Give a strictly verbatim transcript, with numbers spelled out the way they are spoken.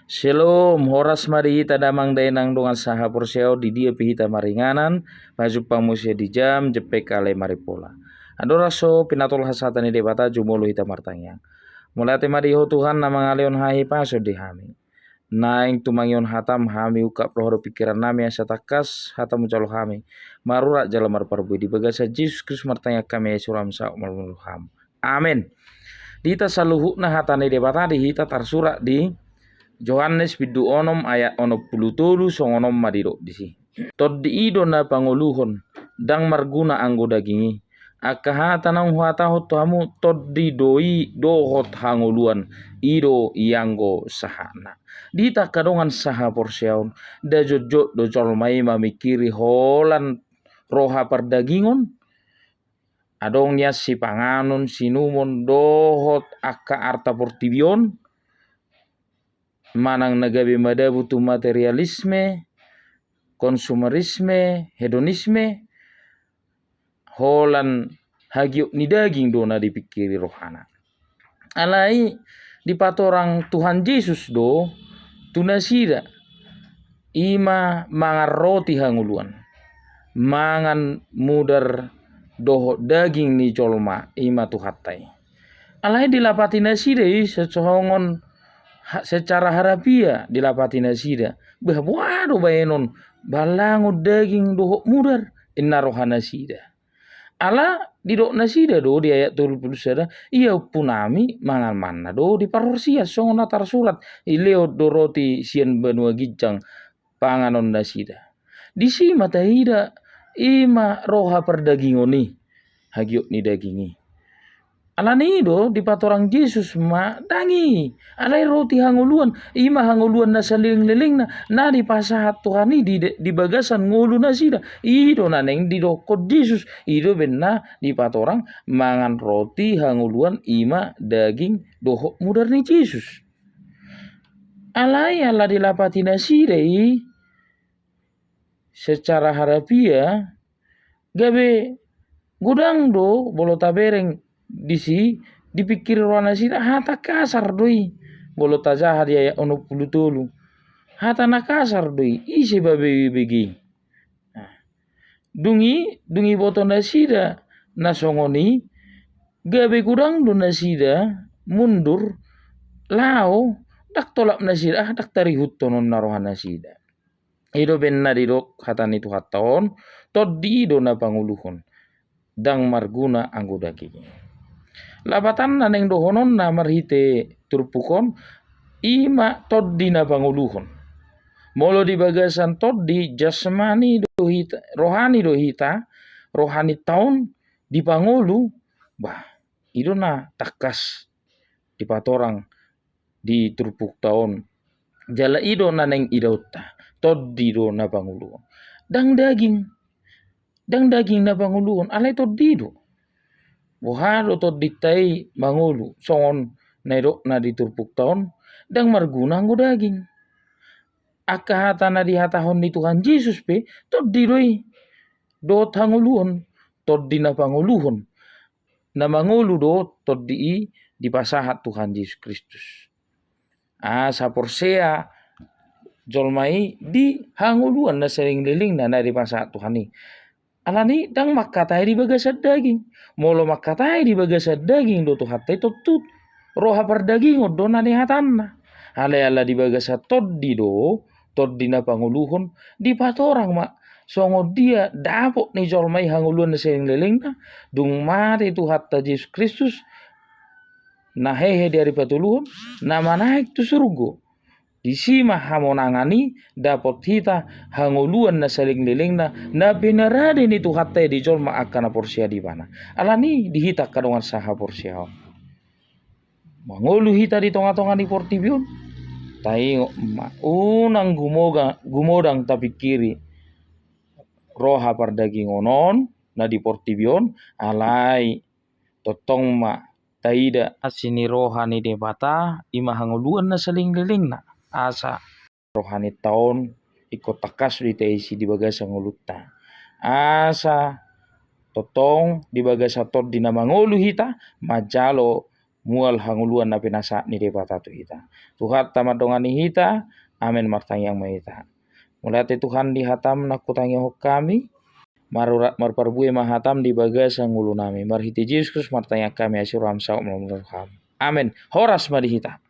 Shalom, horas ma di hita damang dainang dongan sahaporseaon di dia pe hita maringanan, pajumpang muse di jam jempek ale maripola. Andorang so pinatolhas hata ni Debata, jumolo hita martangiang. Mauliate ma di Ho Tuhan na mangalehon hahipason di hami. Naeng tumangihon hatam hami, ungkap roha dohot pingkiran nami asa tangkas hatamu jalo hami. Marurat jala marparbue, di bagasan Jesus Kristus martangiang hami, ai suram saut marmulu ham. Amen. Di hita saluhutna hata ni Debata di hita tarsurat di Johannes bindu onom ayat onom pulu tolu, songon on ma didok disi. Tondi i do na pangoluhon, ndang marguna anggo daging i. Angka hata naung huhatahon tu hamu, tondi do i dohot hangoluan, i do ianggo sahatna. Di hita angka dongan sahaporseaon, nda jotjot do jolma i mamingkiri holan roha pardagingon, adong nian sipanganon, sinumon, dohot angka arta portibi on, manang na gabe madabu tu materialisme, konsumerisme, hedonisme, holan hagiot ni daging do na dipingkiri rohana. Alai dipatorang Tuhan Jesus do tu nasida, i ma mangan roti hangoluan, mangan mudar dohot daging ni jolma, i ma Tuhanta i. Alai dilapati nasida i songon ha-, secara harafiah dilapati nasida. Bah, boha do baenon, balangon daging dohot mudar, inna roha nasida. Ala didok nasida do di ayat tolu pulu sada, ia ompunami mangan manna do di parhorsian, songon na tarsurat, dilehon do roti sian banua ginjang panganon nasida. Disi ma taida, i ma roha pardagingon i, hagiot ni daging i. Alani i do dipatorang Jesus ma daging i, alai roti hangoluan, i ma hangoluan na salelenglelengna, na dipasahat Tuhan i di, di bagasan ngolu nasida. I do na naeng didokkon Jesus, i do umbahen na dipatorang mangan roti hangoluan, i ma daging dohot mudar ni Jesus. Alai ala dilapati nasida i secara harafiah, gabe godang do molo tabereng disi, dipingkiri roha nasida, hata kasar do i. Molo tajaha di ayat onom pulu tolu, hata na kasar do i, ise babege-bege i. Nah, dung i, dung diboto nasida na songon i, gabe godang do nasida mundur, laho, ndang tolap nasida, ah, ndang tarihuthon on na roha nasida. I do umbahen na didok hata ni Tuhanta on, tondi i do na pangoluhon, ndang marguna anggo daging i. Lapatanna naeng dohononna marhite turpuk on, i ma tondi na pangoluhon. Molo di bagasan tondi, jasmani do hita, rohani do hita, rohaninta on dipangolu, bah, i do na tangkas dipatorang di turpukta on. Jala i do na naeng idaonta, tondi do na pangoluhon. Ndang daging, ndang daging na pangoluhon, alai tondi do. Boha do tondinta i mangolu, songon na nidokna di turpukta on, ndang marguna anggo daging. Angka hata na dihatahon ni Tuhan Jesus pe, tondi do i. Dohot hangoluhon, tondi na pangoluhon. Na mangolu do tondi i dipasahat Tuhan Jesus Kristus. Asa porsea jolma i di hangoluan na salelenglelengna na dipasahat Tuhan i. Alani ndang mangkatai di bagasan daging. Molo mangkatai di bagasan daging do Tuhanta i, tontu roha pardagingon do na nihatanna. Alai ala di bagasan tondi do, tondi na pangoluhon, dipatorang ma songon dia dapot ni jolma i hangoluan na salelenglelengna, dung mate Tuhanta Jesus Kristus, na hehe di ari patoluhon, na manaek tu surgo. Disi ma hamonangan i dapot hita hangoluan na salelenglelengna, na pinarade ni Tuhanta i di jolma angka na porsea di Ibana. Alani di hita angka dongan sahaporseaon, mangolu hita di tongatonga ni portibi on, taingot ma, unang gumoga-, gumodang tapingkiri roha pardagingon on na di portibi on, alai tongtong ma taida asi ni roha ni Debata, i ma hangoluan na salelenglelengna, asa rohaninta on ingkon tangkas do taisi di bagasan ngolunta. Asa tongtong di bagasan tondi na mangolu hita manjalo mual hangoluan na pinasahat ni Debata tu hita. Tuhanta mandongani hita. Amen. Martangiang ma hita. Mauliate Tuhan di hatam na hutangihon hami. Marparbue ma hatam di bagasan ngolunami. Marhite Jesus Kristus martangiang hami, asi roham, saut ma roham. Amen. Horas ma di hita.